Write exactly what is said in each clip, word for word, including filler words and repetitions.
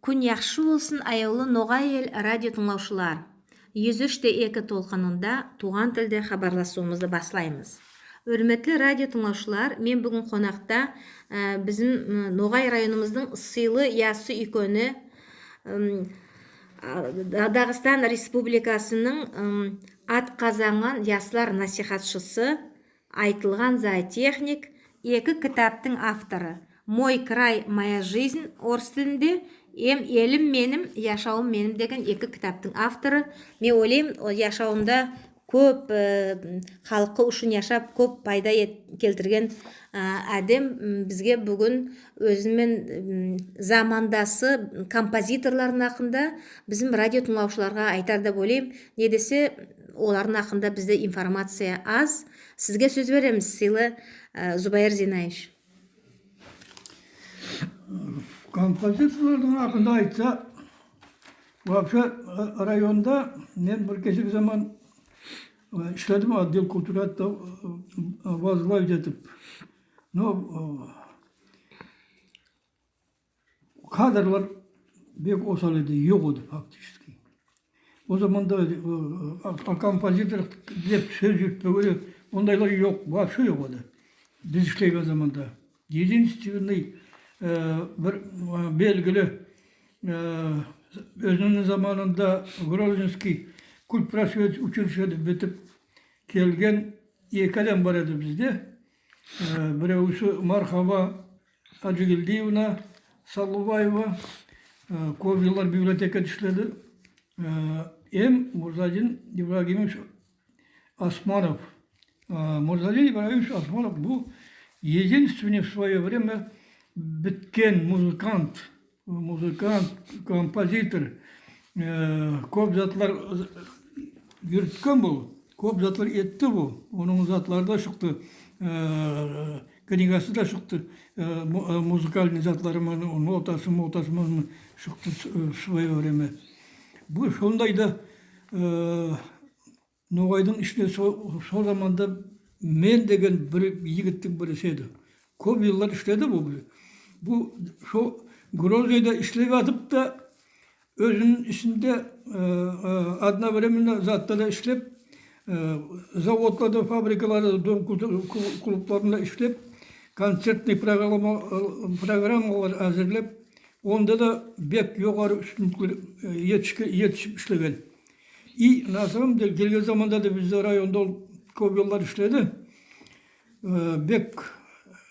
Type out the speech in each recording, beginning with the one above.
Куьн яхшы болсын, аявлы «Ногай Эл» радио тынълавшылар. Юз уьш те эки толкынында тувган тилде хабарласувымызды баслаймыз. Оьрметли радио тынълавшылар, мен буьгуьн конакта, аь, бизим, м, Ногай районымыздынъ сыйлы ясы уьйкени, м, а, Да-, Дагестан Республикасынынъ, м, ат казанган яслар насихатшысы, айтылган зоотехник, эки китаптынъ авторы. «Мой край, моя жизнь» орыс тилинде эм «Элим меним, яшавым меним» деген эки китаптынъ авторы. Мен ойлайман, ол яшавында коьп, аь, халкы уьшин яшап, коьп пайда эт-, келтирген, аь, аьдем, м, бизге буьгуьн оьзи мен, м, замандасы композиторлардынъ акында бизим радио тынълавшыларга айтар деп ойлайман. Не десе, олардынъ акында бизде информация аз. Сизге соьз беремиз, сыйлы, аь, Зубайыр Зинаевич. Композиторлардынъ акында айтса, вообще, аь, районда мен бир кесек заман, аь, иследим отдел культурады, аь, возглавить этип. Но, аь, кадрлар бек осал эди, йок эди фактически. О заманда, аь, а, а композитор деп соьз юритпеге де, ондайлар йок, вообще йок эди. Биз ислеген заманда. Единственный, аь, бир, аь, белгили, аь, оьзининъ заманында Грозненский культпросвет училищеди битип келген эки аьдем бар эди бизде. Аь, биревиси Мархаба Аджигельдиевна Саллубаева, аь, коьп йыллар библиотекада иследи. Аь, эм Мурзадин Ибрагимович Османов. Аь, Мурзадин Ибрагимович Османов бу единственный в своё время биткен музыкант, музыкант, композитор, аь, коьп затлар юриткен бу, коьп затлар этти бу. Онынъ затлары да шыкты, аь, книгасы да шыкты, аь, му-, аь, музыкальный затлары ман, нотасы, мотасы ман шыкты с-, аь, в своё время. Бу сондай да, аь, ногайдынъ ишинде со-, сол заманда мен деген бир йигиттинъ бириси эди. Коьп йыллар иследи бу. Бу со Грозныйда ислеп ятып та, оьзининъ ишинде, аь, аь, одновременно затта да ислеп, аь, заводларда, фабрикаларда, дом культур-, клу-, клубларында ислеп, концертный программа, аь, программалар аьзирлеп, онда да бек йогары уьстинликлер, аь, етишке-, етишип ислеген. И на самом деле келген заманда да бизде районда ол коьп йыллар иследи. Аь, бек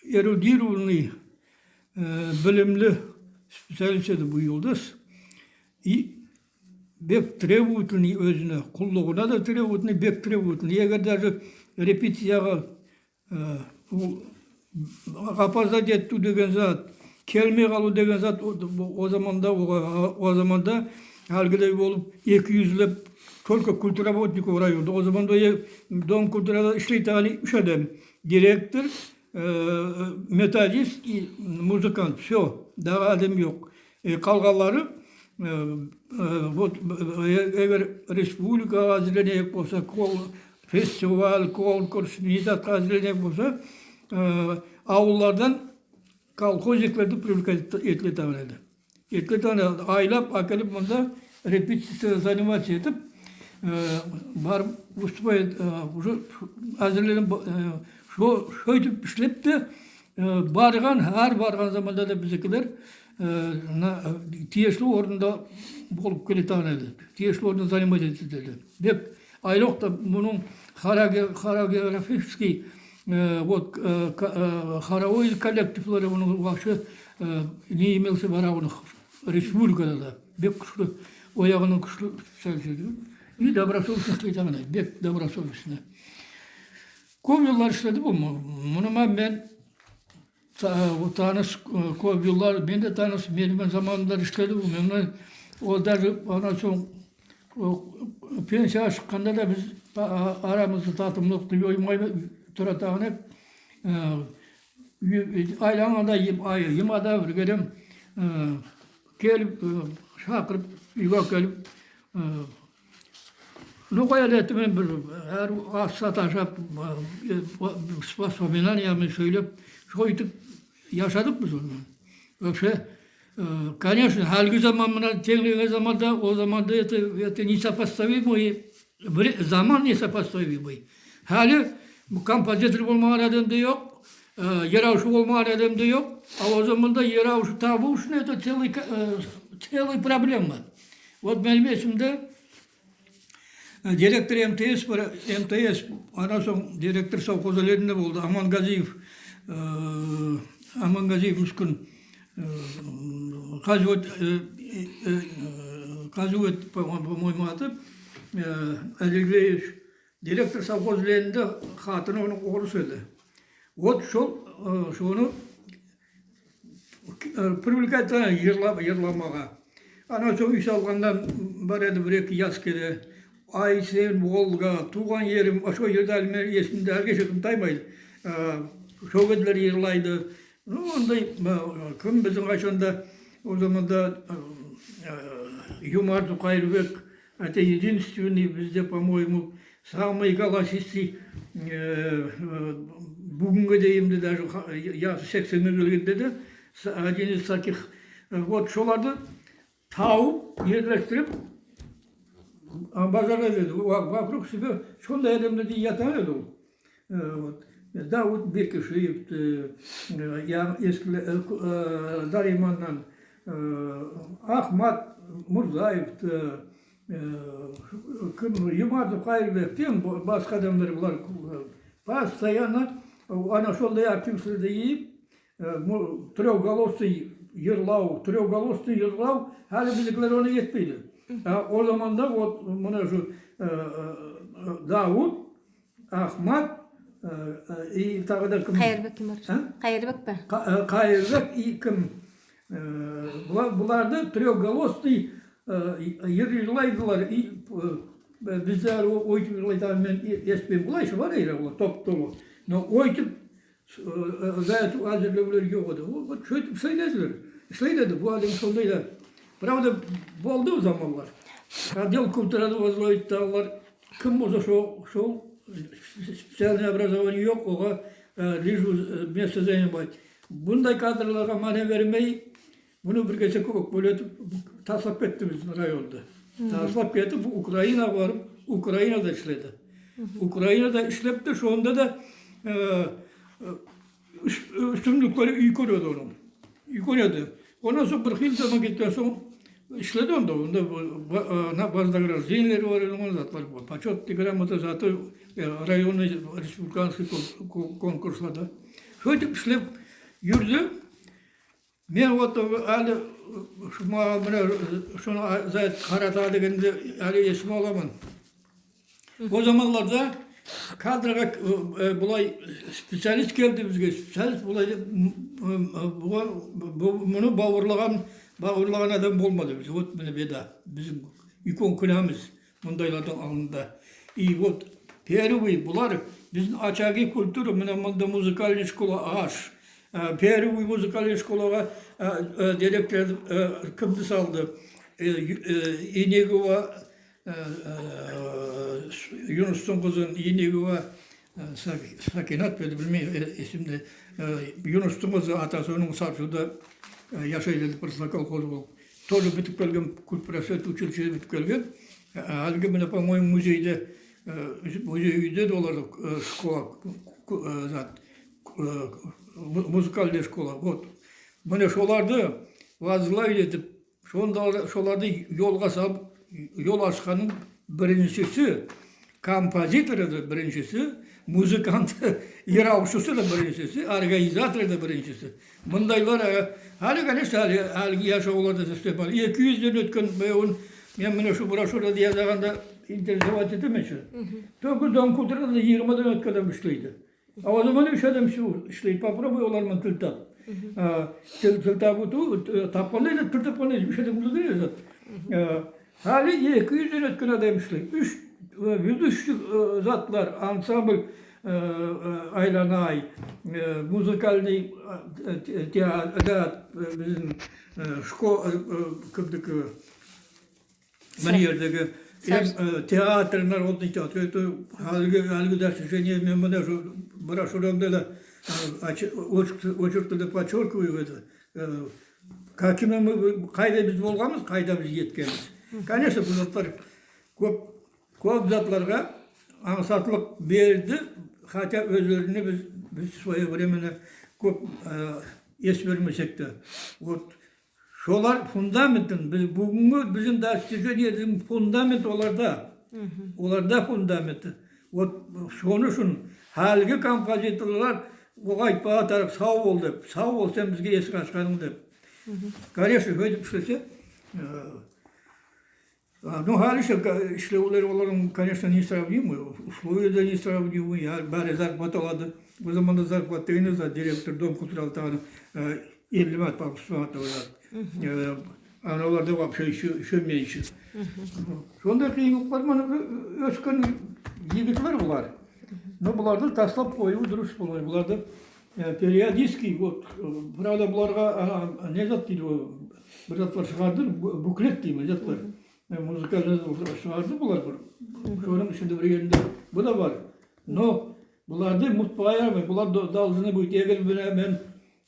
эрудированный, аь, билимли специалист эди бу Юлдыз. И бек требовательный оьзине, куллыгына да требовательный, бек требовательный. Эгер даже репетицияга, аь, ол опоздать этуьв деген зат, келмей калув деген зат, о, о заманда, о, о заманда аьлигидей болып эки юзлеп только культработников районда. О заманда, э, дом культурада ислейтаган уьш аьдем. Директор, аь, методист и музыкант. Всё. Дагы аьдем йок. Аь, калганлары, аь, аь, вот, аь, эгер республикага аьзирленеек болса, кол-, фестиваль, конкурс, не затка аьзирленеек болса, аь, авыллардан колхозниклерди привлекать этилетаган эди. Этилетаган эди. Айлап аькелип мунда репетицияда заниматься этип, аь, барып выступать, аь, уже аьзирленип, аь, со-, соьйтип ислеп те, аь, барган, аьр барган заманда да бизикилер, аь, на, аь, тийисли орында болып келетаган эди. Тийисли орында заниматься этетаган эди. Бек айлак та мунынъ хореоге-, хореографический, аь, вот, аь, ка-, аь, хоровой коллективлери мунынъ вообще, аь, не имел себе равных республикада да. Бек куьшли, о ягыннан куьшли специалист эди. И добросовестно ислейтаган эди, бек добросовестно. Коьп йыллар иследи бу. Му-, муны ман мен та-, таныс, э, коьп йыллар, мен де таныс, мени мен заманымда иследи бу. Мен, ол даже аннан сонъ, о, пенсияга шыкканда да биз а-, а-, арамызда татымлык йоймай туратаган эдик. Э, айланганда йым-, ай, йыйырма да бир кере, э, келип, э, шакырып, уьйге келип, э, ногай аьдети мен бир аьруьв ас-зат ашап, э, воспоминаниями соьйлеп, соьйтип яшадык биз оны. Вообще, Э, конечно, аьлиги заман ман тенълеген заманда, о заманда это, это несопоставимый вре-, заман несопоставимый. Аьли бу композитор болмаган аьдем де йок, э, йыравшы болмаган аьдем де йок. А о заманда йыравшы табув уьшин это целый ка-, э, целый проблема. Вот меним эсимде, э, директор М Т С бар, М Т С, оннан сонъ директор совхоза Ленина болды, Амангазиев, э, Амангазиев Муьскин, э, Казует, э, э, э, Казует, по-, по-моему, аты, э, Адильбеевич, директор совхоза Ленинде, хатыны онынъ орыс эди. Вот сол, э, соны, э, привлекать этеди йырла-, йырламага. Оннан сонъ уьй салганнан бар эди, бир-эки яс келе. «Ай сен, Волга», «Тувган ерим», а сол йырлар меним эсимде, аьлиге шейин таймайды. Э, сол кеделер йырлайды. Ну, ондай, э, ким бизим кашан да, о заманда, э, э, Юмартов Кайырбек, это единственный бизде, по-моему, самый голосистый, э, э, буьгуьнге дейим де, даже ха-, ясы сексенге келгенде де, с-, один из таких, э, вот соларды тавып, ерлестирип, а, базарга береди. Во-, вокруг себя сондай аьдемлердей йыятаган эди ол. Э, вот. Давыт Бекишиевти, э, я-, эскиле-, э, ку-, э, Нариманнан, э, Ахмат Мурзаевти, э, ким, Юмартов Кайырбекти, бо-, баска аьдемлер булар, э, постоянно, э, ана сондай активистлерди йыйып, э, му-, трёхголосный йырлав, трёхголосный йырлав, аьли бизикилер оны этпейди. А о заманда вот муна шу, э, э, э, Давыт, Ахмат, э, э, и тагы да ким? Кайырбек Юмартов. А? Кайырбек пе? Ка-, э, Кайырбек и ким? Э, булар, буларды трёхголосный, э, йыр йырлайдылар. И, э, бизде аьли о-, ойтип йырлайтаганын мен э-, эситпеймен. Булай ша бар эди, ол топ-толы. Но ойтип, э, э, за это аьзирлевлер йок эди. Ол, вот суьйтип ислейди, ислейди. Бу аьдем сондай да. Правда, болды о заманлар. Отдел культурады возглавить этетаганлар ким болса сол, сол специальное образование йок, ога, э, лишь бы, э, место занимать. Бундай кадрларга маьне бермей, буны бир кесек оькпелетип, таслап кетти бизим районды. Таслап кетип, бу Украинага барып, Украинада иследи. Украинада ислеп те, сонда да, э, э, уьст-, уьстинликлери уьйкен эди онынъ. Уьйкен эди. Оннан сонъ бир кыйын заман кеткен сонъ иследи онда. Онда бу-, ба-, э, на-, вознаграждениелер бар эди, онда затлар бар. Почётный грамота заты, э, районный, республиканский кон-, кон-, конкурсларда. Суьйтип ислеп юрди. Мен вот аьли, э, шу мага мине, э, соны, а, за это карата дегенди аьли эсиме аламан. О заманларда кадрга, э, э, булай специалист келди бизге, специалист булай деп, м, м, э, буга, бу, муны бавырлаган, бавырлаган аьдем болмады бизде. Вот мине беда, бизим уьйкен куьнамыз мундайлардынъ алдында. И вот первый булар бизим очаги культуры, мине мунда музыкальный школа аш. Э, первый музыкальный школага, э, э, директор, э, кимди салды? Э, Ю-, э, Инегова, э, э, Юнустынъ кызын Инегова, э, Сак-, Сакинат па эди, билмеймен, э, эсимде. Э, Юнустынъ кызы, атасы онынъ Сарсуда, э, яшайды эди, просто колхоз болып. Тоже битип келген, культпросвет училищеди битип келген. Э, аьлиги мине, по-моему, музейде, э, музей уьйде де оларда, э, школа, ку-, э, зат, э, му-, музыкальная школа. Вот. Мине соларды возглавить этип, сонда соларды йолга салып, йол ашканнынъ бириншиси, композиторы да бириншиси, музыканты, йыравшысы да бириншиси, организаторы да бириншиси. Мундайлар, э, аьли, конечно, аьли, аьлиги яшавларда совсем бар. Эки юзден оьткен, бу, мен мине шу брошюрада язаганда интересовать этемен ше. Только дом культурада йырмадан оьткен аьдем ислейди. А о заман уьш аьдем ислейди. Попробуй олар ман тил тап. А, тил, тил табув, э, тапканда да, тил тапканда да уьш аьдем болса керек зат. Э, аьли эки юзден оьткен аьдем ислейди. Уьш, э, ведущий, э, затлар, ансамбль, э, э, «Айланай», э, музыкальный, э, те-, теа-, да, э, бизим, э, шко-, э, э, кимдики, мине ердеги, эм, э, театр, народный театр. Это аьлиги, аьлиги достижение, мен мине шу брошюрамда да, э, оч-, очерк-, очеркте де подчеркиваю это, э, Какими мы, кайда биз болганмыз, кайда биз еткенмиз. Конечно, бу затлар коьп, коьп затларга анъсатлык берди, хотя оьзлерине биз, биз своевременно коьп, э, эс бермесек те. Вот солар фундаментин, биз, буьгуьнги бизим достижениемиздинъ фундамент оларда. Оларда фундаменти. Вот соны уьшин аьлиги композиторлар ога айтпага тарык, сав бол деп, сав бол сен бизге эсик ашканынъ деп. Конечно, соьйтип ишлесе, э, а, ну, аьли ше, ка-, ислевлер олардынъ, конечно, несравнимы, условия да несравнимы, я, баьри зарплата алады. О заманда зарплата деген за директор дом культуры алатаган, э, элли манат, алпыс манат алады. Э, аналарда вообще ещё, ещё меньше. Сондай кыйынлыклар ман оь-, оьскен йигитлер булар. Но буларды таслап коюв дурыс болмайды. Буларды, э, периодически, вот, э, правда, буларга, а, не зат дейди ол, бир затлар шыгарды, бу-, буклет дейди ме, затлар. Э, музыкальный зат шыгарды булар бир. Сонынъ ишинде бир еринде бу да бар. Но буларды мутпага ярамайды. Булар до-, должны быть. Эгер мине мен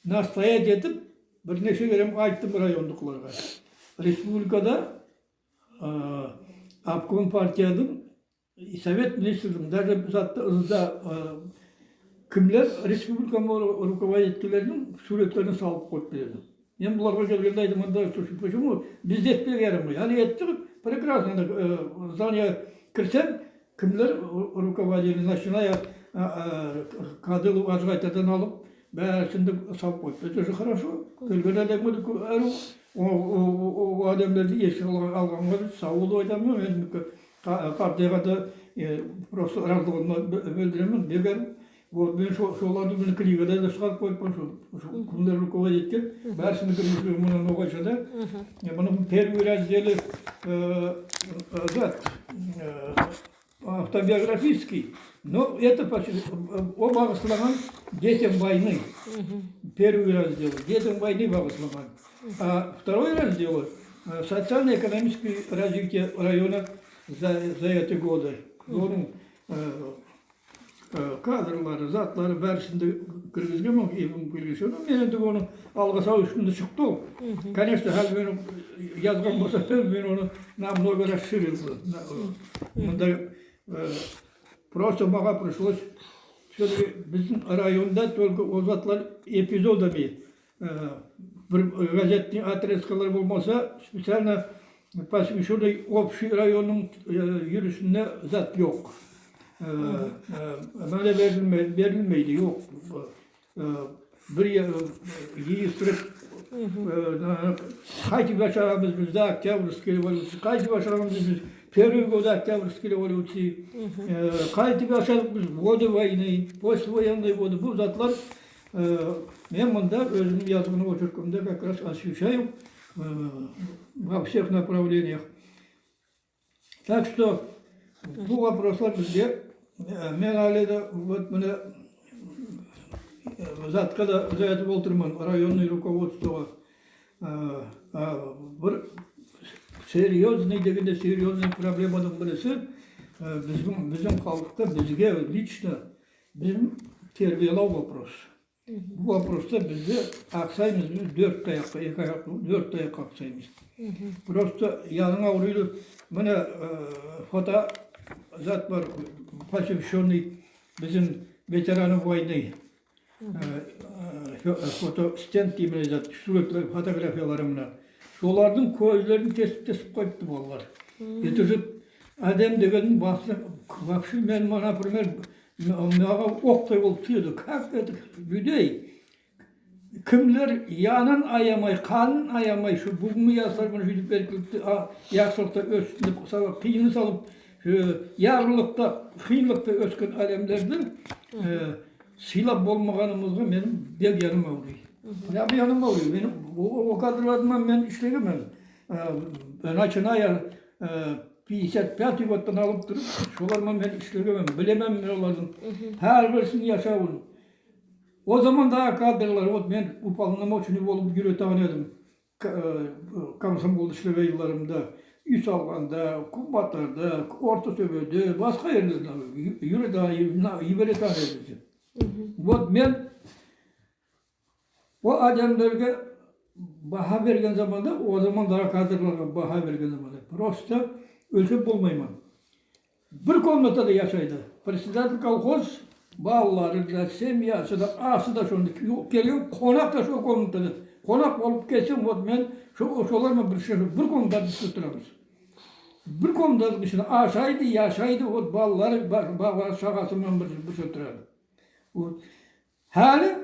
настоять этип, бир неше кере айттым райондыкларга. Республикада, э, обком партиядынъ, Совет министрдинъ, даже затты ызда, э, кимлер республика ру-, руководительлерининъ суьвретлерин салып койып береди. Мен буларга келгенде айтаман да, слушай, почему биз де этпеге ярамайды? Аьли эттик, прекрасно, ана, э, здание кирсенъ, кимлер ру-, руководили, начиная, а, а, Кадылов, Аджигайтайдан алып, баьрисин де салып койыпты. Это же хорошо. Келген аьдемге де коь-, аьрув, о, о, о, о аьдемлерди эске ал-, алганга да сав бол деп айтаман. Мен ка-, картайганда, э, просто разылыгымды би-, билдиремен, бек аьрув. Вот, мен со-, соларды мине книгада да шыгарып койыппан, сол, сол кимлер руководить эткен. Баьрисин де киргизген мунынъ ногайша да. Э, мунынъ первый раздели, э, э, зат, э, автобиографический, но это почти, э, о багысланган детям войны. Первый раздел детям войны багысланган. А второй раздел, э, социально-экономическое развитие района за, за эти годы. Онынъ, э, э, кадрлары, затлары, баьрисин де киргизгенмен, эбим киргизген. Ну, мен энди оны алгасав уьстинде шыкты ол. Конечно, аьли мен язган болсам, мен оны намного расширил бы. На-, мунда, э, просто мага пришлось, всё-таки бизим районда только ол затлар эпизодами, э, бир газеттинъ отрезкалар болмаса, специально посвящённый общий районнынъ, э, юрисине зат йок. Э, э, маьне берилме-, берилмейди, йок. Э, бир, э, йыйыстырып, э, кайтип яшаганмыз биз до Октябрьской революции, кайтип яшаганмыз биз первые годы Октябрьской революции, э, кайтип яшадык биз в годы войны, послевоенные годы. Бу затлар, э, мен мунда оьзимнинъ язган очеркимде как раз освещаю, э, во всех направлениях. Так что бу вопрослар бизге, э, мен аьли де вот мине, э, затка да узатып олтырман, районный руководствога. Э, а, бир серьёзный дегенде серьёзный проблемадынъ бириси, э, бизим, бизим халкта, бизге лично, бизим тербиялав вопрос. Бу вопроста биз де аксаймыз, биз доьрт аякка, эки аякка, доьрт аякка аксаймыз. Просто янынъ авырыйды. Мине, э, фото зат бар, посвящённый бизим ветеранам войны. Э, э, фо-, э, фотостенд деймен зат, суьвретлер, фотографиялары мына. Солардынъ коьзлерин тесип-тесип койыпты балалар. Это же аьдем дегеннинъ басы, вообще мен, например, м-, мага октай болып тиеди. Как это людей, кимлер янын аямай, канын аямай, шу буьгуьнги яслар мына суьйтип эркинликте, а, яхшылыкта оьссин деп, сабак кыйын салып, шу ярлылыкта, кыйынлыкта оьскен аьдемлерди, э, сыйлап болмаганымызга меним бек яным авырыйды. Прям яным авырыйды. Меним о, о кадрлар ман мен ислегенмен. Э, начиная, э, пятьдесят пятый годтан алып турып, солар ман мен ислегенмен. Билемен мен олардынъ аьр бирисининъ яшавын. О замандагы кадрлар, вот мен уполномоченный болып юретаган эдим. К-, э, комсомолда ислеген йылларымда, уьй салганда, Куьнбатарда, Орта-Тоьбеде, баска ерлерде ю-, юретаган, йиберетаган эдим. Вот мен о аьдемлерге Баьха берген заманда, о замандагы кадрларга баьха берген заманда просто оьлшеп болмайман. Бир комнатада яшайды. Председатель колхоз, балалары да, семьясы да, асы да сонда. Келген конак та сол комнатада. Конак болып келсем, вот мен со-, солар ман бирге бир комнатада биз турамыз. Бир комнатадынъ ишинде ашайды, яшайды, вот балалары, ба-, бала-шагасы ман бир, бирге турады. Вот. Аьли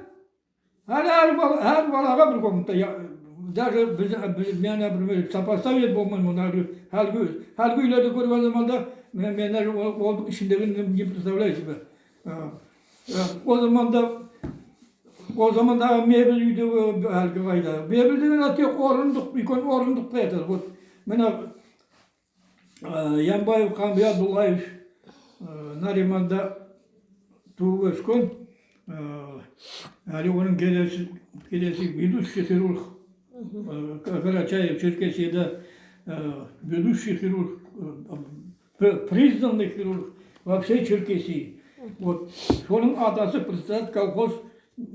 Аьр, аьр бала, аьр балага бир комната, я, даже биз, биз, мен, например, сопоставить болмайман оны, аьлиги, аьлиги, аьлиги уьйлерди коьрген заманда мен, мен даже ол, ол ишиндегин не представляю себе. А, а, о заманда, о замандагы мебель уьйдеги аьлиги кайда. Мебель деген тек орындык, уьйкен орындыкта ятады. Вот, мине, Э, Янбаев Камбий Абдуллаевич, э, Нариманда тувып оьскен, э, аьли онынъ кедеси, кедеси ведущий хирург, э, Ка-, Карачаево-Черкесияда, э, ведущий хирург, э, п-, признанный хирург во всей Черкесии. Вот, сонынъ атасы председатель колхоз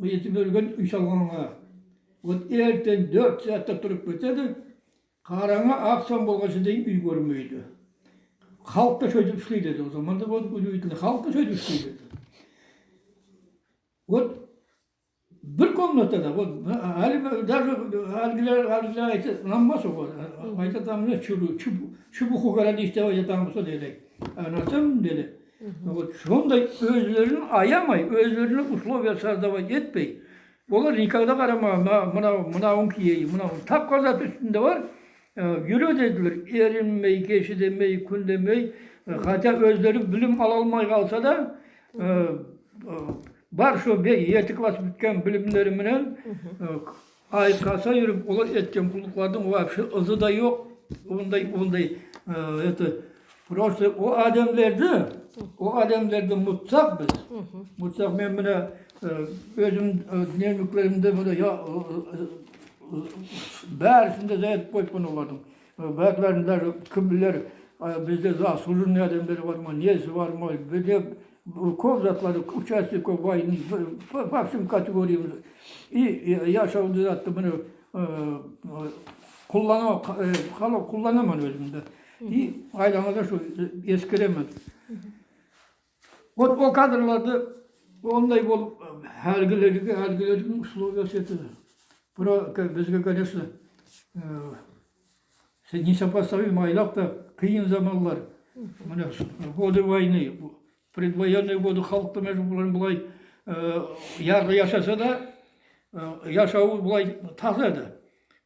этип оьлген уьй салганга. Вот, эртенъ доьрт саьатта турып кетеди, каранъа, аксам болганша дейим уьй коьрмейди. Халк та соьйтип ислейди эди о заманда, вот удивительно, халк та соьйтип ислейди эди. Вот бир комнатада, вот, аьли даже аьлигилер, аьлигилер айтса, ынанмас ога. Айтатаган, мине, чебу-, чебу-, чебуху городишь деп айтатаган болса, дейди. А на самом деле, вот, сондай оьзлерин аямай, оьзлерине условия создавать этпей, олар никогда карамаган, мына, мынав, мынавын киейим, мынавын. Тапкан зат уьстинде бар, э, юреди эдилер, эринмей, кеше демей, куьн демей, э, хотя оьзлери билим ала алмай калса да, э, э, бар сол бе-, ети класс биткен билимлери менен, э, айкаса юрип, олар эткен куллыклардынъ вообще ызы да йок. Ондай, ондай, э, это, просто о аьдемлерди, о аьдемлерди мутсак биз, мутсак, мен мине, э, оьзим, э, дневниклеримде мине, я, э, э, э, баьрисин де заметить этип койыппан олардынъ. Э, баьрилерин даже ким билер, э, бизде заслуженный аьдемлер бар ма, неси бар ма, бизде коьп затлар, участников войны, по, по всем категориям. И, и яшавды затты мине, э, э, куллана-, э, кулланаман оьзимде. И айланада сол, э, эскеремен. Вот о кадрларды ондай болып, э, аьлигилерге, аьлигилердинъ условиясы этеди. Бира-, ка-, бизге, конечно, э, несопоставимо айлак та, кыйын заманлар. Мине, годы войны, предвоенные годы халкты, между прочим, булай, э, ярлы яшаса да, э, яшавы булай таза эди.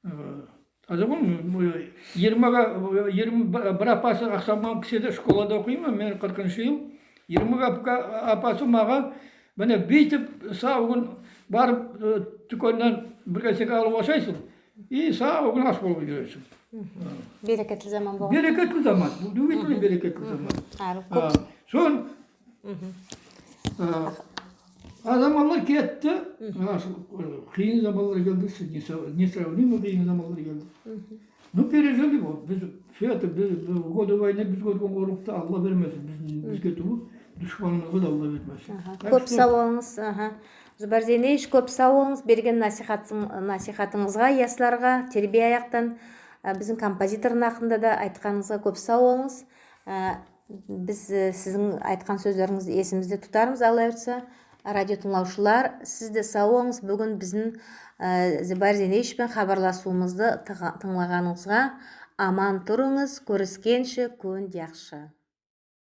Э, таза болган, э, йырмага, э, йырма бир, бир апасы, аксаман киседе школада окыйман мен, кыркыншы йыл. Йырма апа-, апасы мага, мине, буьйтип сав куьн барып, э, туькеннен бир кесек алып ашайсынъ. И сав куьн аш болып юресинъ. Берекетли заман болган. Берекетли заман. Удивительно берекетли заман. Аьри коьп. А, сон, а, а заманлар кетти. А, кыйын заманлар келди. Несра-, несравнимо кыйын заманлар келди. Ну, пережили вот. Биз, всё это, биз, в годы войны биз коьрген корлыкты Алла бермесин. Биз, бизге тувыл, душпанымызга да Алла бермесин. Аха. Так коьп что сав болынъыз. Аха. Зубайыр Зейнеевич, коьп сав болынъыз берген насихатынъ-, насихатынъызга, ясларга, тербия яктан, а, бизим композитордынъ акында да айтканынъызга коьп сав болынъыз. А, биз, э, сиздинъ айткан соьзлеринъизди эсимизде тутармыз, Алла буйырса. Радио тынълавшылар, сиз де сав болынъыз. Буьгуьн бизим, э, Зубайыр Зейнеевич пен хабарласувымызды тыга-, тынълаганынъызга аман турынъыз. Коьрискенше, куьн яхшы.